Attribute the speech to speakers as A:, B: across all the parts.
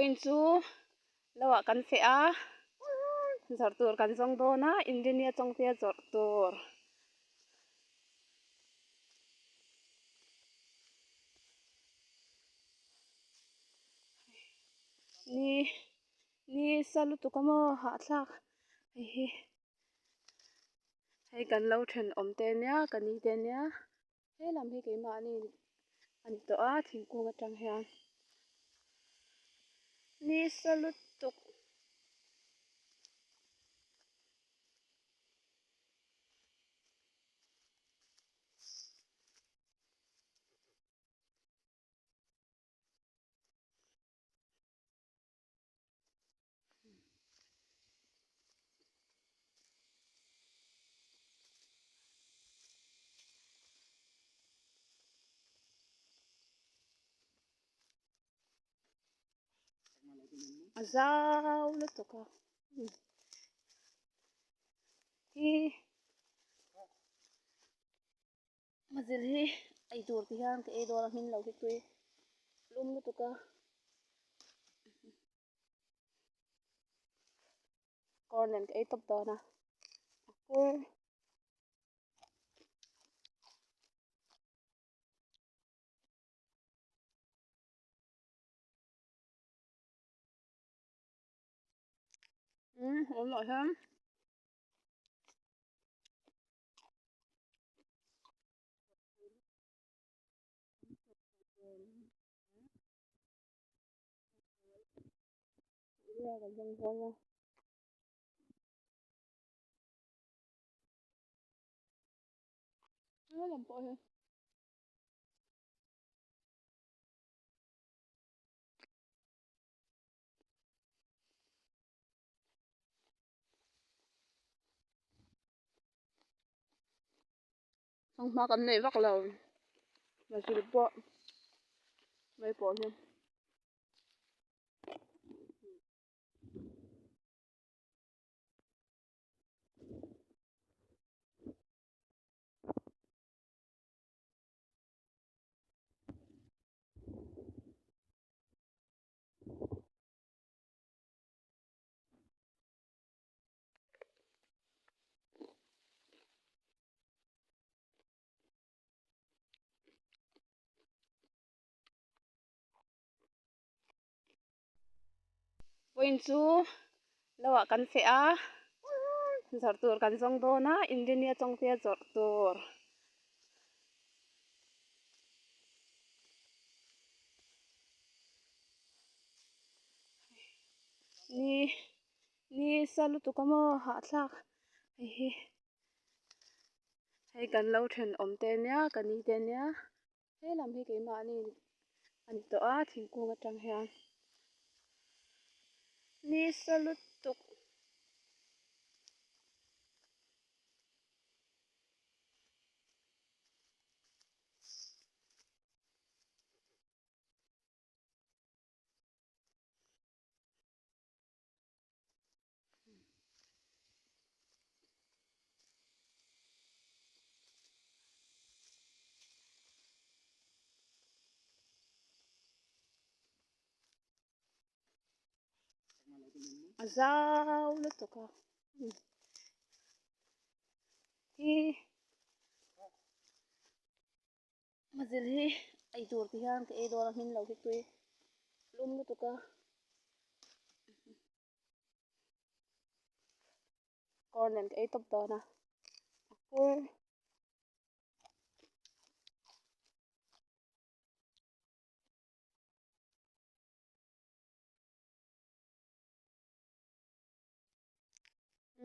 A: Vawiin chu lo ah kan feh a, zawrh tur kan zawng dawn a, Inrinia chawngtea zawrh tur. Ni ni sa lutuk a maw hahthlak hei hi hei kan lo thenawm te nia ka ni te nia. He lam hi keimahni a ni tawh a thingkung atang hian ni sa lutuk. A zau lutuk a hi mazil hi ei tur ti hian ka ei dawn a hmin lo hi tui lum lutuk a. Kawr nen ka ei tawp dawn a a kur umm awm loh hian. Fanghma kan nei vak lo basil pawh mai pawh hi. Vawiin chu lo ah kan feh a, zawrh tur kan zawng dawn a, Inrinia chawngtea zawrh tur. Ni ni sa lutuk a maw hahthlak hei hi hei kan lo thenawm te nia ka ni te nia he lam hi keimahni a ni tawh a thingkung atang hian ni sa lutuk. A zau lutuk a hi mazil hi ei tur ti hian ka ei dawn a hmin lo hi tui lum lutuk a kawr nen ka ei tawp dawn a a kur.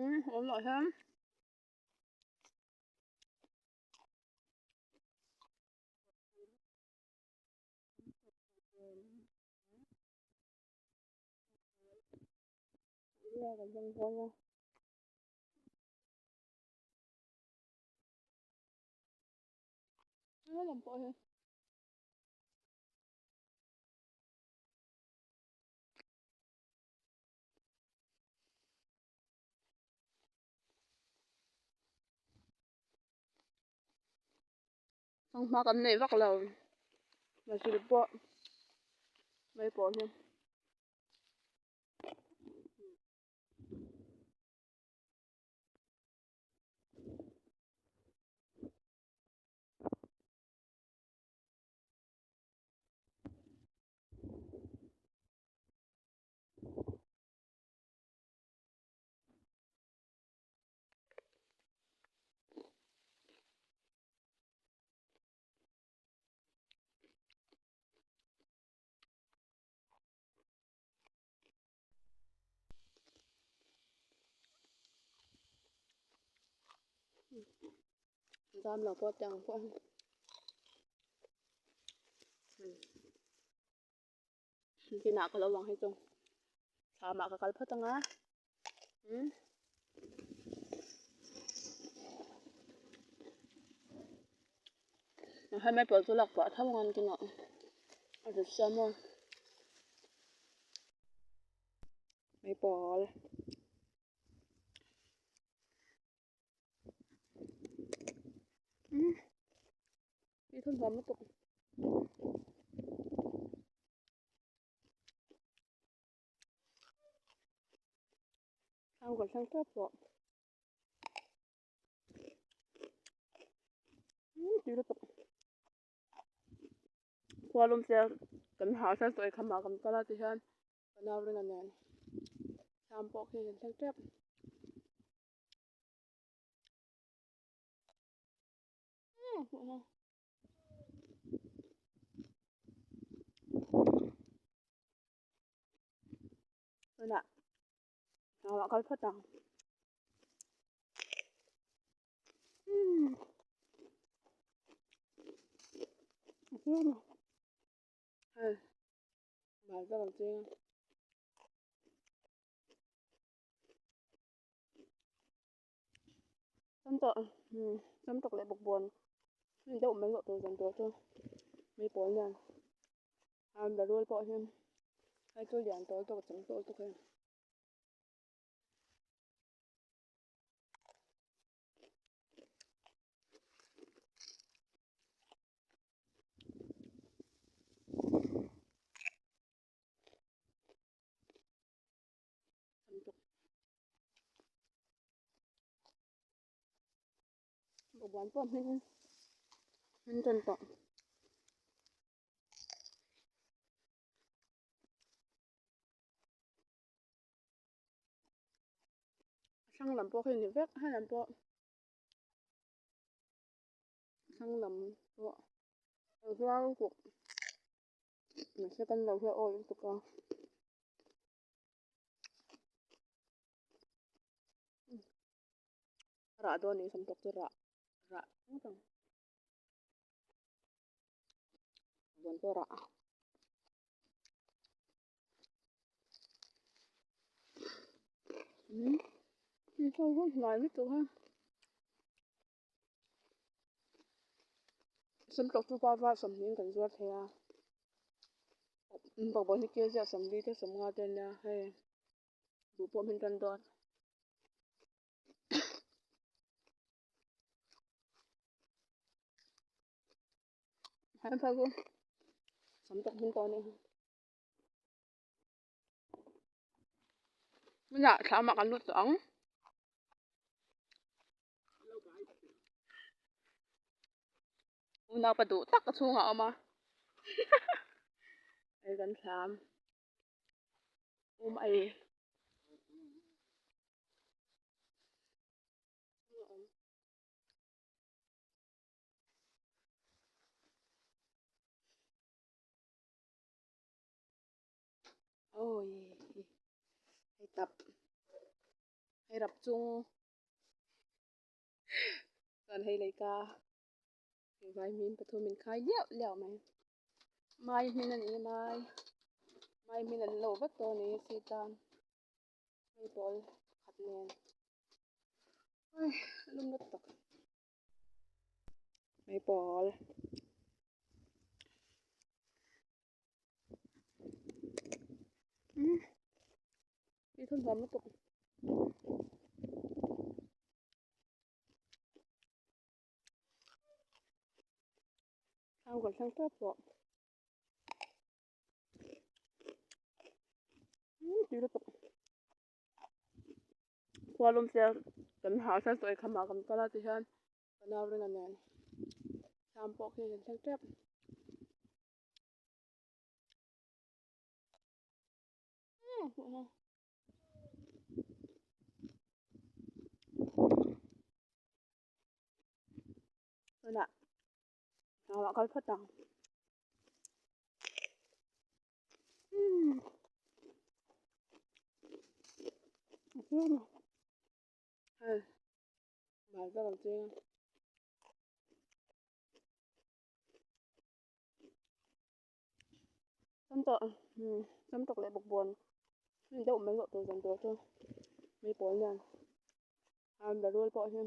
A: Umm awm loh hian. Fanghma kan nei vak lo basil pawh mai pawh hi. Zam lo pawh tiang pawh Dinah ka lo ang hi chu thlamah ka kal phawt ang a umm hei maple chu lak pah tho ang an kinah a rit sia maw maple. Umm thun huam lutuk thlang kan thleng tawp tawh umm tui lutuk khua lum se kan hah sa sawi khamah kan kal a ti hian ka nau ringa nen thlam pawh khi kan thleng tep. Tunah thlamah kal phawt ang. Hei bal te kan cheng a. Sam tawk leh bawkbawn hei deuh mai zawh tur zawm tur chu mi pawl nen a berul pawh hi hei chu lian tawl tawk chang tawl tawk hei. Bawkbawn pawh hmin hmin tan tawh. A thlang lam pawh khi a ni vek a lam pawh a thlang lam pawh a huau bawk mahse kan lo hi a awi lutuk a. Rah dawn ni sawm tawk chu rah rah ngawt ang vawn pawh rah umm hei ho hi hnai lutuk a sawm tawk chu pa var sawmhnih in kan zuar thei a bawkbawn hi kg ah sawmli te sawmnga te ania hei duh pawh hmin tan dawn. Heng phei chu tam tak hmun tawh a nih hi. Hmunah thlamah kan lut tawh ang. Unaupa duh tak ka chhungah a awm a. Hei kan thlam. Um ei. Awi hei tap hei rap chung chuan hei leika hei vaimim pathum in khai liauh liauh mai mai hmin a ni mai mai hmin an lo vek tawh a ni si tan hei pawl khat nen ai a lum lutuk tak. Mai pawl umm tui thun huam lutuk thlang kan thleng tawp tawh umm tui lutuk. Khua lawm sia kan hah sa sawi khamah kan kal a ti hian ka nau ringa nen thlam pawh khi kan thleng tep. Tunah thlamah kal phawt ang. Hei bal vel an cheng a. Samtawk samtawk leh bawkbawn hnim deuh mai zawh tur zawm tur chu mi pawl nen a berul pawh hi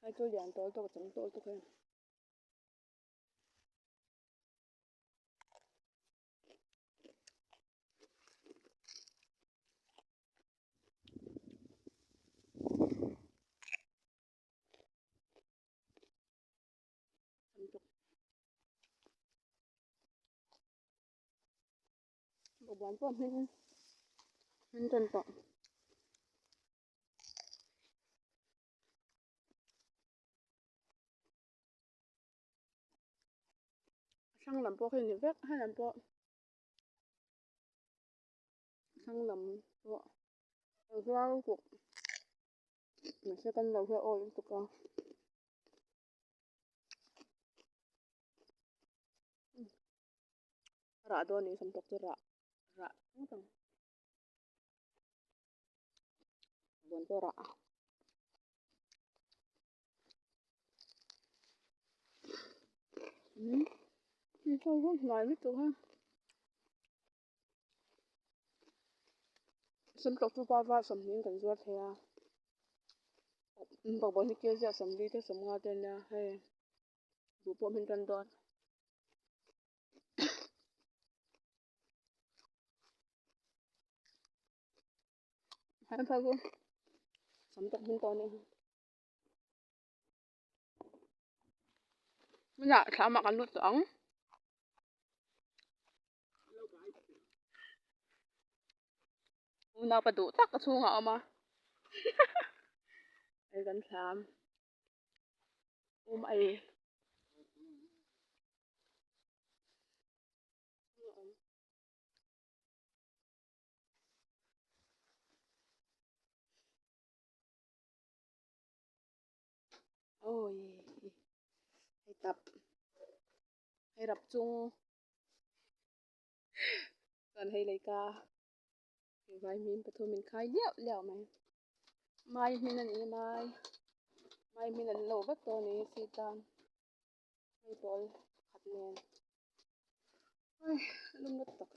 A: hei chu lian tawl tawk a chang tawl tawk hei. Bawkbawn pawh hmin hmin tan tawh. A thlang lam pawh khi ni vek a lam pawh a thlang lam pawh a var bawk mahse kan lo hi a awi lutuk a. Rah dawn a ni sawmtawk chu rah rah ngawt ang bawn pawh rah. Umm hei ho hi hnai lutuk a samtawk chu pa va sawmhnih in kan zuar thei a bawkbawn hi kg ah sawmli te sawmnga te ania hei duh pawh hmin tan dawn. Hei phei chu samtawk hmin tawh a nih hi. Tunah thlamah kan lut tawh ang. Unaupa duh tak a chhungah a awm a. Hei kan thlam. Um ei. Awi hei tap hei rap chung chuan hei leika vai hmin pathum in khai liauh liauh mai mai hmin a ni mai mai hmin an lo vek tawh a ni sita hei pawl khat nen ai a lum lutuk.